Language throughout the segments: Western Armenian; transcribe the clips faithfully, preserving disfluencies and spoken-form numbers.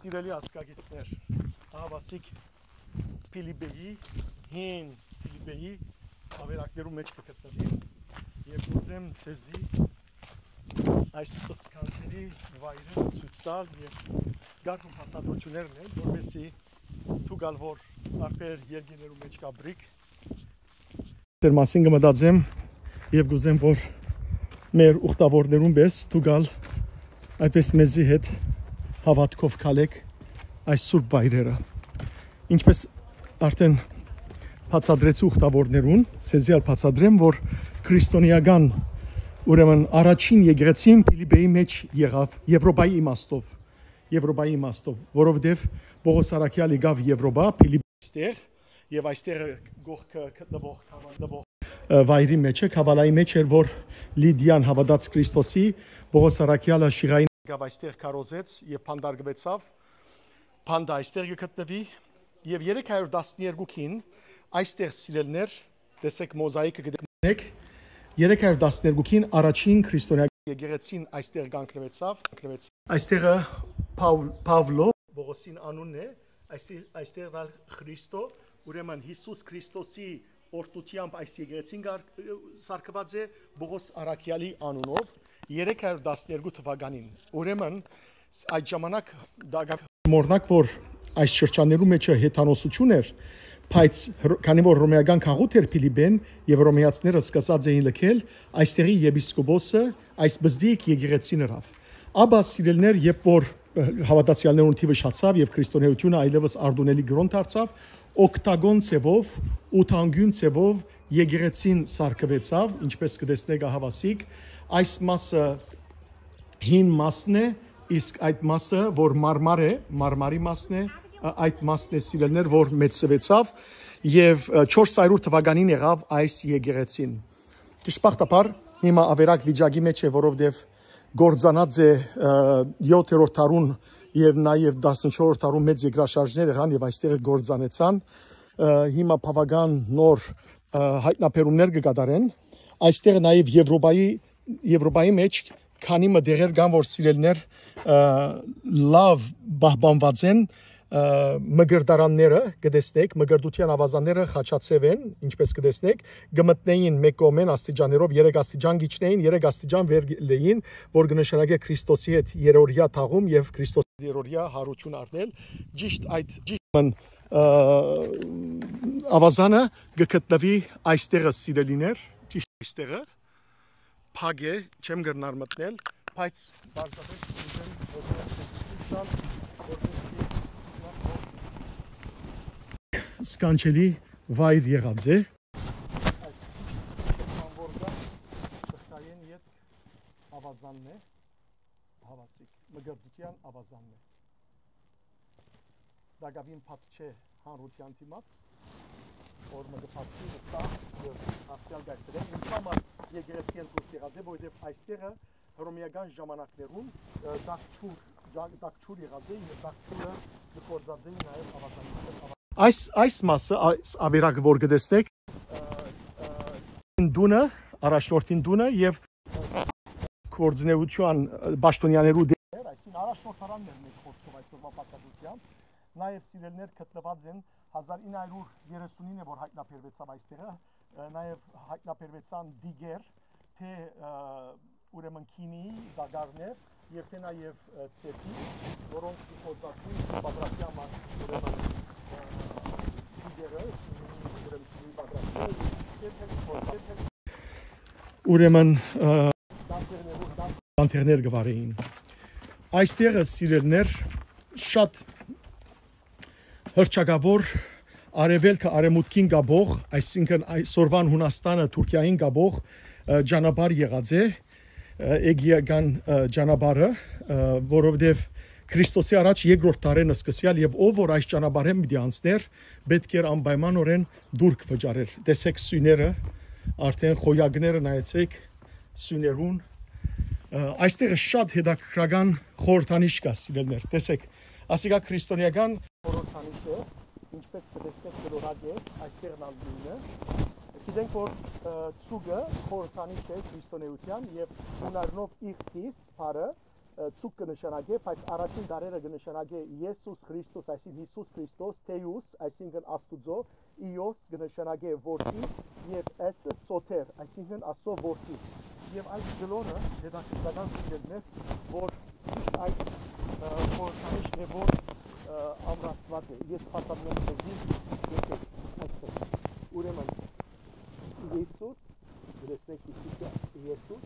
Սիրելի ազգագիցներ, ահա Վասիկ Փիլիպեի, հին Փիլիպեի ավերակներու մէջ կը գտնուի, եւ կ'ուզեմ ձեզի այս սքանչելի վայրերը ցոյց տալ եւ կարգ ու բացատրութիւններ ընել, որպեսզի դուք ալ որ տարբեր երկիրներու մէջ կ'ապրիք, դեր մասին կը մտածեմ եւ կ'ուզեմ, որ մեր ուխտավորներուն պէս դուք ալ այդպես մեզի հետ հաւատքով քալեք այս սուրբ վայրերը։ Ինչպես արդեն բացատրեցի ուխտավորներուն, ձեզի ալ բացատրեմ, որ քրիստոնեական, ուրեմն առաջին եկեղեցին Փիլիպեի մէջ եղաւ Եվրոպայի իմաստով, Եվրոպայի իմաստով, որովհետեւ Պողոս Առաքեալ եկաւ Եվրոպա, Փիլիպ այստեղ, եւ այստեղ կողքը գտնվող, գտնվող, ը, վայրի մեջ է, Քավալայի մեջ էր, որ Լիդիան հաւատաց Քրիստոսի, Պողոս Առաքեալը շիղային եկաւ այստեղ քարոզեց եւ փանդարգուեցաւ, փանդը այստեղ կը գտնուի, եւ երեք հարյուր տասներկուքին այստեղ սիրելներ, տեսեք մոզաիկը կը տեսնեք, երեք հարյուր տասներկուքին առաջին քրիստոնեական եկեղեցին այստեղ կանգնվեցաւ, կանգնվեցաւ։ Այստեղը Պաւ-, Պավլո, Պողոսին անունն է, այստեղ, այստեղ ալ Քրիստո, ուրեմն Յիսուս Քրիստոսի օրհնութեամբ այս եկեղեցին կար-, սարքուած է Պողոս Առաքեալի անունով, երեք հարյուր տասներկու թվականին։ Ուրեմն ս-, այդ ժամանակ դա գա-, մոռնաք, որ այս շրջաններու մեջ հեթանոսություն էր, բայց հր-, քանի որ հռոմեական գաղութ էր Փիլիպեն եւ հռոմեացիները սկսած էին լքել, այստեղի եպիսկոպոսը այս բզդիկ եկեղեցին ըրաւ։ Աբա սիրելներ, երբ որ, ը, հաւատացեալներուն թիվը շացաւ եւ քրիստոնեությունը այլեւս արդունելի կրօն դարձաւ, օգտագոն ձևով ու թանկիւն ձևով եկեղեցին սարքուեցաւ, ինչպես կը տեսնեք, ահա Վասիկ, այս մասը հին մասն է, իսկ այդ մասը, որ մարմար է, մարմարի մասն է, ա-, այդ մասն է, սիրելներ, որ մեծցուեցաւ եւ, ը, չորս հարյուր թվականին եղաւ այս եկեղեցին։ Դժբախտաբար, հիմա ավերակ վիճակի մեջ է, որովհետեւ գործանած է, ը, յոթերորդ դարուն եւ նաեւ տասնչորսերորդ դարուն մեծ երկրաշարժներ եղան եւ այստեղ գործանեցան։ Ը, հիմա բաւական նոր, ը, յայտնաբերումներ կը կատարեն։ Այստեղ նաեւ Եվրոպայի, Եվրոպայի մեջ քանի մը տեղեր կան, որ սիրելներ, ը, լաւ պահպանուած են, ը, մկրտարանները, կը տեսնեք, մկրտութեան աւազանները խաչաձեւ են, ինչպես կը տեսնեք, կը մտնէին մէկ կողմէն աստիճաներով, երեք աստիճան կ'իջնէին, երեք աստիճան վեր լեին, որ կը նշանակէ Քրիստոսի հետ երրորդեայ թաղում եւ Քրիստոսի երրորդեայ յարութիւն առնել։ Ճիշտ այդ, ճիշտ մն, ը, աւազանը կը գտնուի այստեղը, սիրելիներ, ճիշտ այստեղը, փակ է, չեմ կրնար մտնել, բայց պարզապէս կ'ուզեմ, որ սքանչելի վայր եղած է։ Այս քանվորգա Քրիստոնեայէն ետք աւազանն է, ահա Վասիկ, մկրտութեան աւազանն է։ Տակաւին բաց չէ հանրութեան դիմաց, որ մը կը բացուի վստահ եւ յարցեալ կայսերեն։ Ինձ համար եկեղեցի են դուրս եղած է, որովհետեւ այստեղը հռոմեական ժամանակներուն, ը, տաք ջուր, ջա-, տաք ջուր եղած է եւ տաք ջուրը կը գործածէին նաեւ աւազանին։ Այս, այս մասը, այս ավերակը, որ կը տեսնեք, ը, ը, տունը, առաջնորդին տունը եւ գործունեության, ը, պաշտոնյաներու դեր։ Այսինքն առաջնորդարանն էր, մեկ խոսքով, այսօրվա բացատրությամբ։ Նաեւ սիրելներ գտնուած են, հազար ինը հարյուր երեսունին է, որ յայտնաբերուեցաւ այստեղը, ը, նաեւ յայտնաբերուեցան դիգեր, թէ, ը, ուրեմն քինիի տակառներ եւ թէ նաեւ, ը, ծեփի, որոնք կը գործածուին պատրաստի համար, ուրեմն, ը, դիգերը, ուրեմն քինիի պատրաստը, ծեփը կը գործածուի։ Ուրեմն, ը, տանտերներով, տան- տանտերներ կը վարէին։ Այստեղը, սիրելներ, շատ հռչակաւոր արեւելքը արեւմուտքին կապող, այսինքն այսօրվան Յունաստանը Թուրքիային կապող, ը, ճանապարհ եղած է, ը, Էգեական, ը, ճանապարհը, ը, որովհետեւ Քրիստոսի առաջ երկրորդ դարէն սկսեալ եւ ով որ այս ճանապարհէն պիտի անցներ, պէտք էր անպայմանօրէն տուրք վճարեր։ Տեսեք սյուները, արդեն խոյակները նայեցեք սյուներուն։ Ը, այստեղ շատ հետաքրքրական խորհրդանիշ կա, սիրելներ։ Տեսեք, ասիկա քրիստոնեական խորհրդանիշ է, ինչպես կտեսնեք, կլորակ է, այստեղ նալ նույնը։ Գիտենք, որ, ը, ցուկը խորհրդանիշ է քրիստոնեության եւ հունարնով իղթիս բառը ը, ցուկ կը նշանակէ, բայց առաջին տառերը կը նշանակէ Եսուս Քրիստոս, այսինքն Յիսուս Քրիստոս, Թեուս, այսինքն Աստուծոյ, Իոս կը նշանակէ որդի, եւ Էսը սոթեր, այսինքն Աստծոյ որդի։ Եւ այս կլորը հետաքրքրական սիրելիներ, որ միշտ այդ, ը, խորհրդանիշն է, որ, ը, ամրացուած է։ Ես փաստաբնեմ, որ ես այստեղ։ Ուրեմն, Եսուս, տեսնեք, Եսուսը, Եսուս,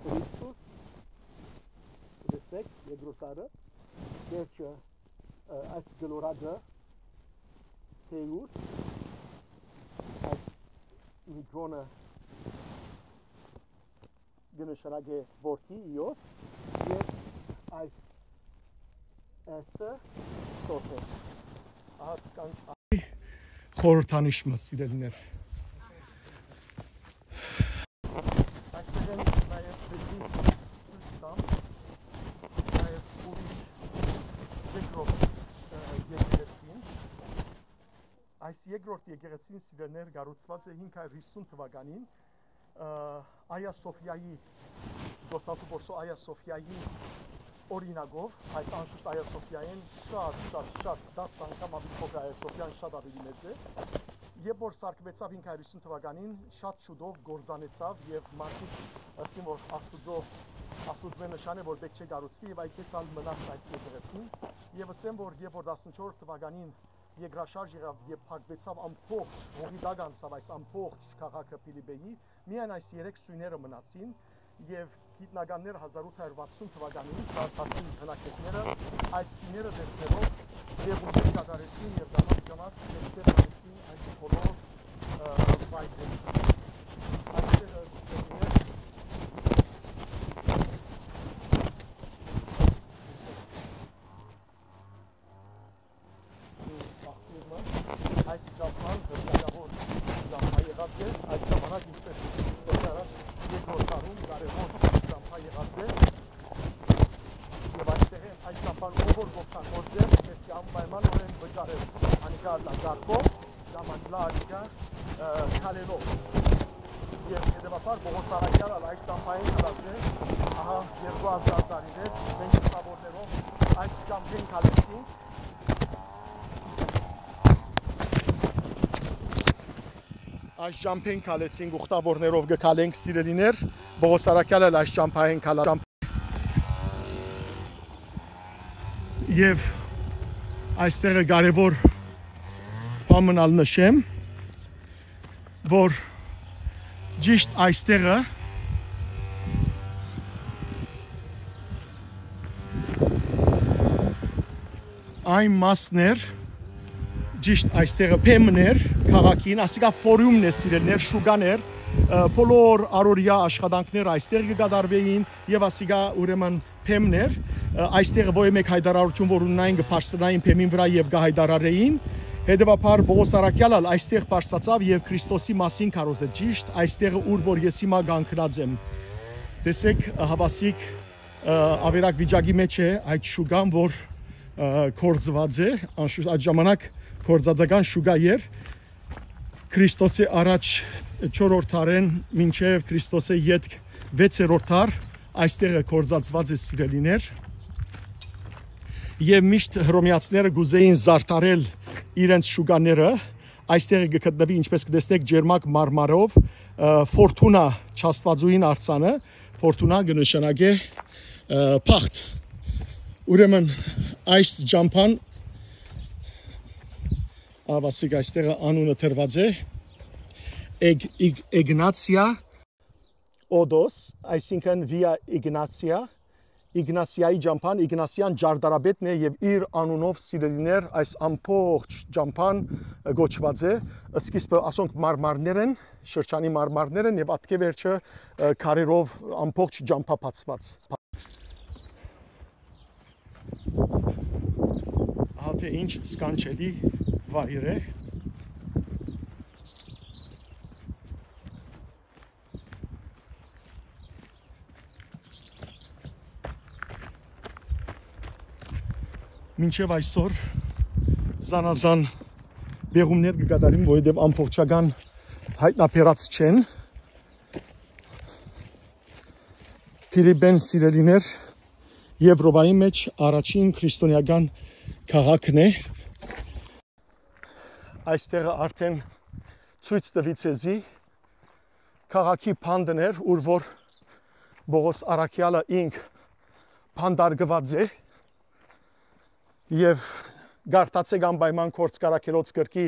Քրիստոս, տեսնեք, երկրորդ տառը, վերջը, ը, այս գլորակը, Թեուս, այս միկրոնը կը նշանակէ որդի, Իոս, եւ այս Էսը, սոթը, հասկանչ խորհրդանիշ մը, սիրելիներ։ Այստեղ են նաեւ բզի ուսկամ, նաեւ ուրիշ երկրորդ, ը, եկեղեցին։ Այս երկրորդ եկեղեցին, սիրելիներ, կառուցուած է հինգ հարիւր հիսուն թուականին, ը, Այա Սոֆիայի, Կոստանդնուպոլսի Այա Սոֆիայի օրինակով, այդ անշուշտ Այա Սոֆիայէն շատ, շատ, շատ, տասը անգամ աւելի փոքր Այա Սոֆիան շատ աւելի մեծ է։ Երբ որ սարքուեցաւ հինգ հարիւր հիսուն թուականին, շատ շուտով կործանեցաւ եւ մարդիկ ըսին, որ Աստուծոյ, Աստուծմէ նշան է, որ պէտք չէ կառուցուի, եւ այդպես ալ մնաց այս եկեղեցին։ Եւ ըսեմ, որ երբ որ տասնչորս թուականին երկրաշարժ եղաւ, երբ փակուեցաւ ամբողջ, հողի տակ անցաւ այս ամբողջ քաղաքը Պիլիպեի, միայն այս երեք սոյները մնացին, եւ գիտնականները հազար ութ հարիւր վաթսուն թուականին, սա-, սարսին հնագետները, այդ սոյները տեսնելով, եղունգներ կատարեցին եւ կամաց-կամաց այստեղ գնացին այս բոլոր, ը, վայրերը։ Այստեղ, ը, այս ճամբան հրկայաւոր ճամբա եղած է, այդ ժամանակ, ինչպես Քրիստոսի առաջ երկրորդ դարում կարեւոր ճամբա եղած է, եւ այստեղ է այդ ճամբան ով որ կօգտագործեր, պետք է անպայմանորեն վճարեր, անիկա ըլլայ կառքով, ժամանակ ըլլայ անիկա, ը, քալելով։ Եւ հետեւաբար Պողոս Արաքեալ ալ այդ ճամբային գնաց է, ահա, երկու հազար տարի վեր, մենք թագաւորներով այս ճամբին քալեցինք։ Այս ճամբին քալեցինք, ուխտավորներով կը քալենք, սիրելիներ, Պողոս Արաքեալ ալ այս ճամբային քալա-, ճամբ-, եւ այստեղը կարեւոր բան մը ալ նշեմ, որ ճիշտ այստեղը այն մասն էր, ճիշտ այստեղը բեմն էր քաղաքին, ասիկա ֆորումն է, սիրելիներ, շուկան էր, ը, բոլոր առօրեայ աշխատանքները այստեղ կը կատարվէին եւ ասիկա ուրեմն բեմն էր, ը, այստեղ ոյ մէկ յայտարարութիւն որ ուննային կը բարձրանային բեմին վրայ եւ կը յայտարարէին, հետեւաբար Պողոս Արաքեալ ալ այստեղ բարձրացաւ եւ Քրիստոսի մասին քարոզեց, ճիշտ այստեղը ուր որ ես հիմա կանգնած եմ, տեսեք, ը, հաւասիկ, ը, ավերակ վիճակի մէջ է այդ շուկան, որ, ը, գործուած է, անշուշտ այդ ժամանակ գործածական շուկա էր, Քրիստոսի առաջ չորրորդ դարէն մինչեւ Քրիստոսի ետք վեցերորդ դար այստեղը գործածուած է, սիրելիներ, եւ միշտ հռոմեացիները կուզեին զարդարել իրենց շուկաները, այստեղը կը գտնուի, ինչպես կը տեսնեք, ջերմակ մարմարով, ը, Ֆորթունա, չաստուածուհին արձանը, Ֆորթունա կը նշանակէ, ը, բախտ։ Ուրեմն այս ճամբան, ահա, ասիկ այստեղը անունը տրուած է, Էգ-, Իգ-, Էգնացիա Օդոս, այսինքն Վիա Իգնացիա, Իգնասիայի ճամբան, Իգնասիան ճարտարապետն է եւ իր անունով, սիրելիներ, այս ամբողջ ճամբան կոչուած է։ Սկիզբը ասոնք մարմարներ են, շրջանի մարմարներ են եւ ատկէ վերջը, ը, քարերով ամբողջ ճամբա բացուած։ Ահա թե ինչ սքանչելի վայր է։ Մինչեւ այսօր զանազան պեղումներ կը կատարին, որովհետեւ ամբողջական յայտնաբերած չեն։ Փիլիպեն, սիրելիներ, Եւրոպայի մէջ առաջին քրիստոնեական քաղաքն է։ Այստեղը արդեն ցոյց տուի ձեզի քաղաքի փանտներ, ուր որ Պողոս Առաքեալը ինք փանտարկուած է, եւ կարդացէք անպայման Գործք առաքելոց գրքի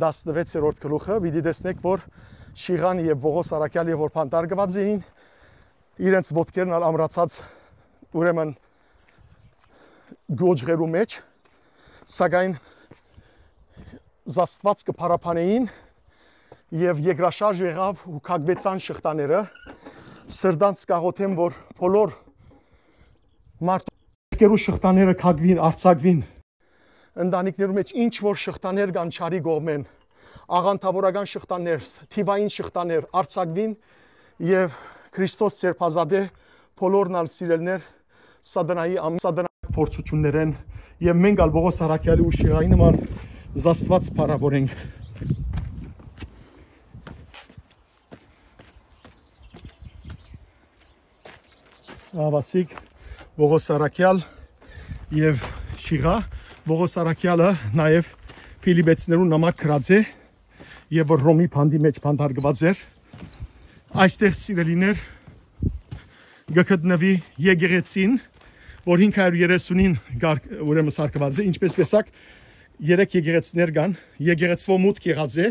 տասնվեցերորդ գլուխը, պիտի տեսնէք, որ Շիղան եւ Պողոս Առաքեալ երբ որ փանտարկուած էին, իրենց ոտքերն ալ ամրացած, ուրեմն, գոճղերու մէջ, սակայն զաստուած կը փառաբանէին եւ երկրաշարժ եղաւ ու քակուեցան շղթաները, սրտանց կաղոթեմ, որ բոլոր մարդու շղթաները քակուին, արձակուին, ընտանիքներու մէջ ինչ որ շղթաներ կան չարի կողմէն, աղանդաւորական շղթաներ, թիւային շղթաներ արձակուին եւ Քրիստոս ձերբազատէ բոլորն ալ սիրելիներ սատանայի ամ-, սատանայի փորձութիւններէն եւ մենք ալ Պողոս Առաքեալի ու Շիղայի նման զաստուած փառաւորենք։ Ահա ասիկա Պողոս Առաքեալ եւ Շիղա։ Պողոս Առաքեալը նաեւ Փիլիպեցիներուն նամակ գրած է, եւ որ Ռոմի փանտի մէջ փանտարկուած էր։ Այստեղ, սիրելիներ, կը գտնուի եկեղեցին, որ հինգ հարիւր երեսունին գար-, ուրեմն սարքուած է, ինչպես տեսաք, երեք եկեղեցիներ կան, եկեղեցւոյ մուտք եղած է,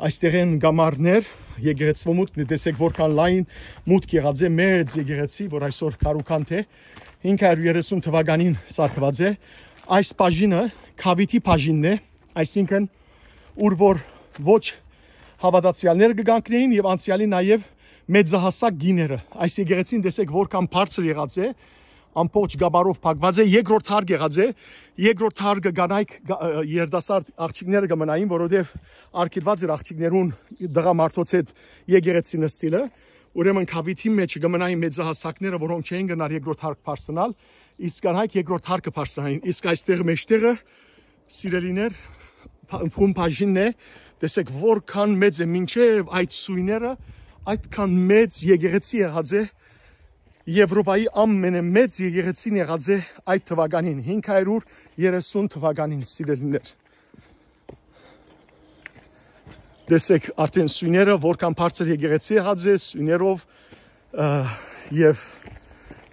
այստեղէն կամարներ, եկեղեցւոյ մուտքն է, տեսեք որքան լայն մուտք եղած է, մեծ եկեղեցի, որ այսօր Քարուքանդ է, հինգ հարիւր երեսուն թուականին սարքուած է, այս բաժինը Քավիթի բաժինն է, այսինքն, ուր որ ոչ հաւատացեալներ կը կանգնէին եւ անցեալի նաեւ մեծահասակ կիները։ Այս եկեղեցին տեսեք որքան բարձր եղած է, ամբողջ գաբարով փակուած է, երկրորդ հարկ եղած է, երկրորդ հարկը կանայք, գա-, ը, երիտասարդ աղջիկները կը մնային, որովհետեւ արգիլուած էր աղջիկներուն տղամարդոց հետ եկեղեցին նստիլը, ուրեմն Քավիթի մէջ կը մնային մեծահասակները, որոնք չէին գնար երկրորդ հարկ բարձրանալ, իսկ կանայք երկրորդ հարկը բարձրանային, իսկ այստեղ մէջտեղը, սիրելիներ, փ-, փուն բաժինն է, տեսեք որքան մեծ է, մինչեւ այդ սոյները, այդքան մեծ եկեղեցի եղած է, Եվրոպայի ամենամեծ եկեղեցին եղած է այդ թուականին, հինգ հարիւր երեսուն թուականին, սիրելիներ։ Տեսեք արդեն սոյները, որքան բարձր եկեղեցի եղած է, սոյներով, ը, եւ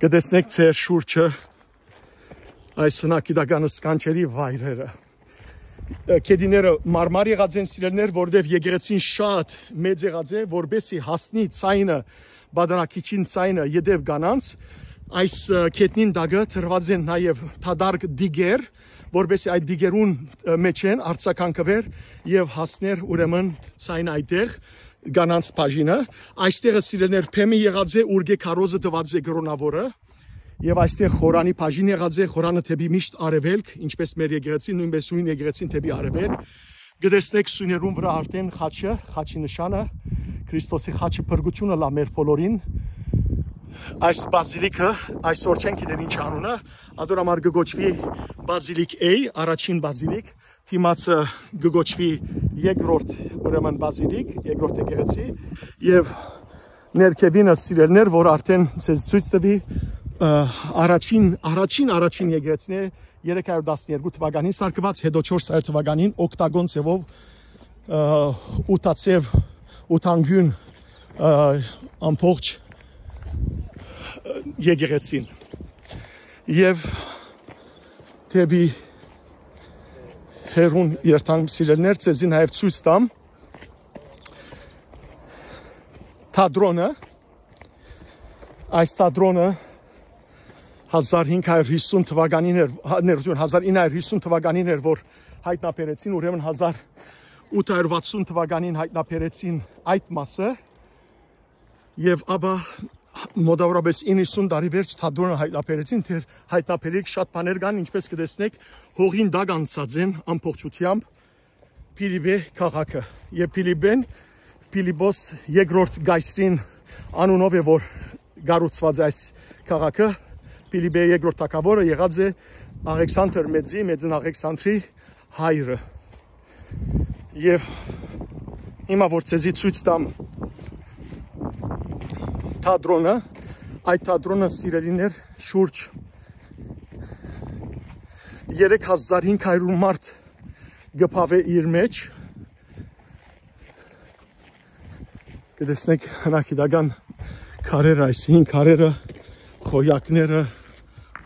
կը տեսնեք ձեր շուրջը այս հնագիտական սքանչելի վայրերը։ Ը, գետինները մարմար եղած են, սիրելիներ, որովհետեւ եկեղեցին շատ մեծ եղած է, որպեսզի հասնի ձայնը, բادرակիչին ձայնը ետեւ կանանց, այս, ը, գետնին տակը դրուած են նաեւ դատարկ դիգեր, որպեսզի այդ դիգերուն, ը, մէջէն արձագանքուէր եւ հասներ ուրեմն ձայնը այդտեղ, կանանց բաժինը։ Այստեղը, սիրելիներ, բեմը եղած է, ուրկէ քարոզը տուած է կրօնաւորը, եւ այստեղ խորանի բաժին եղած է, խորանը դէպի միշտ արեւելք, ինչպես մեր եկեղեցին, նոյնպես յոյն եկեղեցին դէպի արեւելք։ Կը տեսնեք սոյներուն վրայ արդեն խաչը, խաչի նշանը, Քրիստոսի խաչը փրկութիւնը ըլլայ մեր բոլորին։ Այս բազիլիկը, այսօր չենք գիտեր ինչ անունը, ատոր համար կը կոչուի Բազիլիկ A, առաջին բազիլիկ, դիմացը կը կոչուի երկրորդ, ուրեմն բազիլիկ, երկրորդ եկեղեցի, եւ ներքեւինը, սիրելիներ, որ արդեն ձեզ ցոյց տուի, ը, առաջին, առաջին, առաջին եկեղեցին է, երեք հարիւր տասներկու թուականին սարքուած, հետո չորս հարիւր թուականին օկտագոն ձևով, ը, ութաձև, ութանկիւն, ը, ամբողջ, ը, եկեղեցին։ Եւ դէպի հեռուն երթանք, սիրելիներ, ձեզի նաեւ ցոյց տամ թատրոնը, այս թատրոնը հազար հինգ հարիւր հիսուն թուականին էր, հա, ներդրուն, հազար ինը հարիւր հիսուն թուականին էր, որ յայտնաբերեցին, ուրեմն հազար ութ հարիւր վաթսուն թուականին յայտնաբերեցին այդ մասը, եւ ապա մոտավորապես իննսուն տարի վերջ թատրոնը յայտնաբերեցին, դեռ յայտնաբերիք շատ բաներ կան, ինչպես կը տեսնեք, հողին տակ անցած են ամբողջութեամբ Փիլիպէ քաղաքը, եւ Փիլիպեն, Փիլիպոս երկրորդ կայսրին անունով է, որ կառուցուած է այս քաղաքը, Փիլիպէ երկրորդ թագաւորը եղած է Աղեքսանդր Մեծի, Մեծն Աղեքսանդրի հայրը։ Եւ հիմա որ ձեզի ցոյց տամ թատրոնը, այդ թատրոնը, սիրելիներ, շուրջ երեք հազար հինգ հարիւր մարդ կը բաւէ իր մէջ։ Կը տեսնէք հնագիտական քարերը, այս հին քարերը, խոյակները,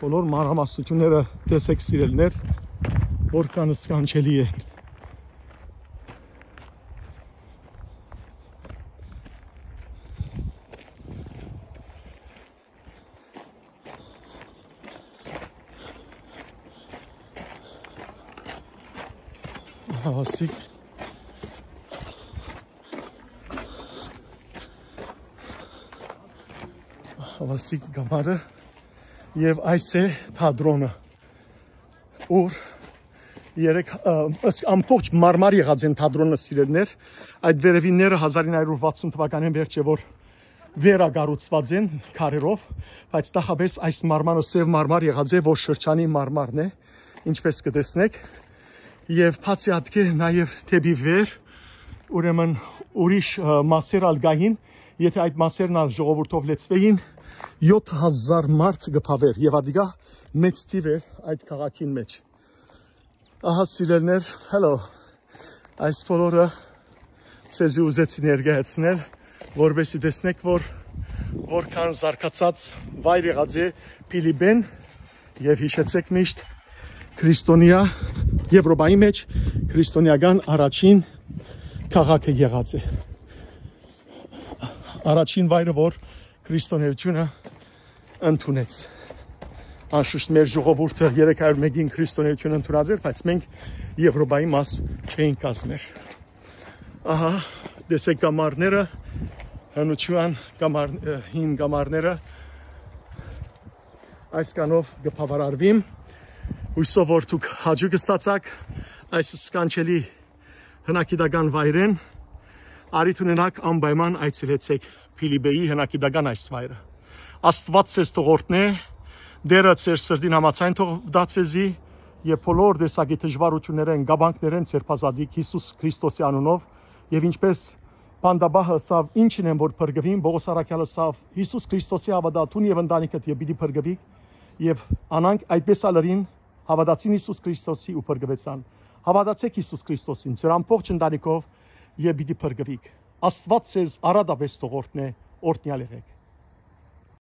բոլոր մանրամասնութիւնները տեսէք, սիրելիներ, որքան սքանչելի է։ Ահա, ասիկ, ահա, ասիկ կամարը, եւ այս է թատրոնը, ուր երեք, ը, ըս-, ամբողջ մարմար եղած են թատրոնը, սիրելիներ։ Այդ վերևինները հազար ինը հարիւր վաթսուն թուականէն վերջ է, որ վերակառուցուած են քարերով, բայց նախապէս այս մարմարը սեւ մարմար եղած է, որ շրջանի մարմարն է, ինչպես կը տեսնէք, եւ բացի ատկէ նաեւ դէպի վեր, ուրեմն, ուրիշ, ը, մասեր ալ կային, եթե այդ մասերն ալ ժողովուրդով լեցուէին, յոթ հազար մարդ կը բաւէր, եւ ատիկա մեծ թիւ էր այդ քաղաքին մէջ։ Ահա, սիրելիներ, հելո, այս բոլորը ձեզի ուզեցի ներկայացնել, որպեսզի տեսնէք, որ որքան զարգացած վայր եղած է Պիլիպեն, եւ յիշեցէք միշտ, քրիստոնեայ, Եվրոպայի մէջ քրիստոնեական առաջին քաղաքը եղած է, առաջին վայրը, որ քրիստոնեությունը ընդունեց։ Անշուշտ մեր ժողովուրդը երեք հարիւր մէկին քրիստոնեություն ընդունած էր, բայց մենք Եվրոպայի մաս չէինք կազմեր։ Ահա, տեսեք կամարները, հնության կամար-, ը, հին կամարները, այսքանով կը բաւարարուիմ, հուսով որ դուք հաճոյք ստացաք այս սքանչելի հնագիտական վայրէն, արիթ ունենաք, անպայման այցելեցեք Պիլիպեի հնագիտական այս վայրը։ Աստուած ձեզ թող օրհնէ, Տէրը ձեր սրտին համաձայն թող տայ ձեզի, եւ բոլոր տեսակի դժուարութիւններէն, կապանքներէն ձեր բազատիք Յիսուս Քրիստոսի անունով, եւ ինչպես բանտապահը ըսաւ, ինչն են որ փրկուին, Պողոս առաքեալը ըսաւ, Յիսուս Քրիստոսի հաւատա դուն եւ ընտանիքդ, եւ պիտի փրկուիք, եւ անոնք այդպես ալ ըրին, հաւատացին Յիսուս Քրիստոսի ու փրկուեցան։ Հաւատացէք Յիսուս Քրիստոսին, ձեր ամբողջ ընտանիքով, եւ պիտի փրկուիք։ Աստուած ձեզ առատապէս թող օրհնէ, օրհնեալ եղէք։